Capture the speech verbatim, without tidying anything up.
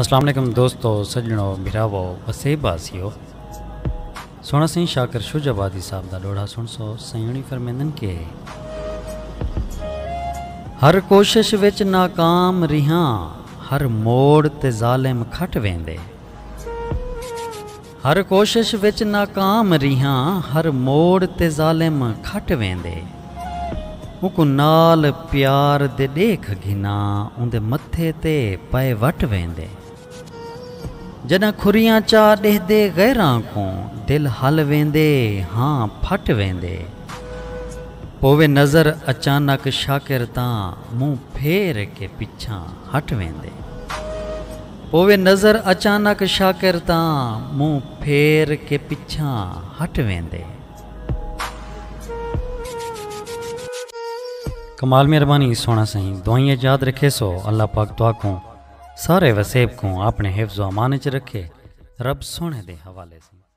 السلام علیکم دوستو، سڄݨو، بھراوو، وسیب واسیو۔ سوہݨا سئیں شاکر شجاع آبادی صاحب دا ݙوہڑا سݨسو۔ سئیں ہوݨی فرمیندن کہ ہر کوشش وچ ناکام ریہاں، ہر موڑ تے ظالم کھٹ ویندے۔ ہر کوشش وچ ناکام ریہاں، ہر موڑ تے ظالم کھٹ ویندے۔ اونکوں نال پیار دے ݙیکھ گھناں، اوندے متھے تے پئے وٹ ویندے۔ جݙاں کھریاں چا ݙیہدے غیراں کوں، دل ہل ویندے، ہاں پھٹ ویندے۔ پووے نظر اچانک شاکر تاں، منہ پھیر کے پچھاں ہٹ ویندے۔ پووے نظر اچانک شاکر تاں، منہ پھیر کے پچھاں ہٹ ویندے۔ کمال مہربانی سوہݨا سئیں، دعائیں یاد رکھیسو۔ اللہ پاک تہاکوں، سارے وسیب کوں اپݨے حفظ و امان اچ رکھے۔ رب سوہݨے دے حوالے سئیں۔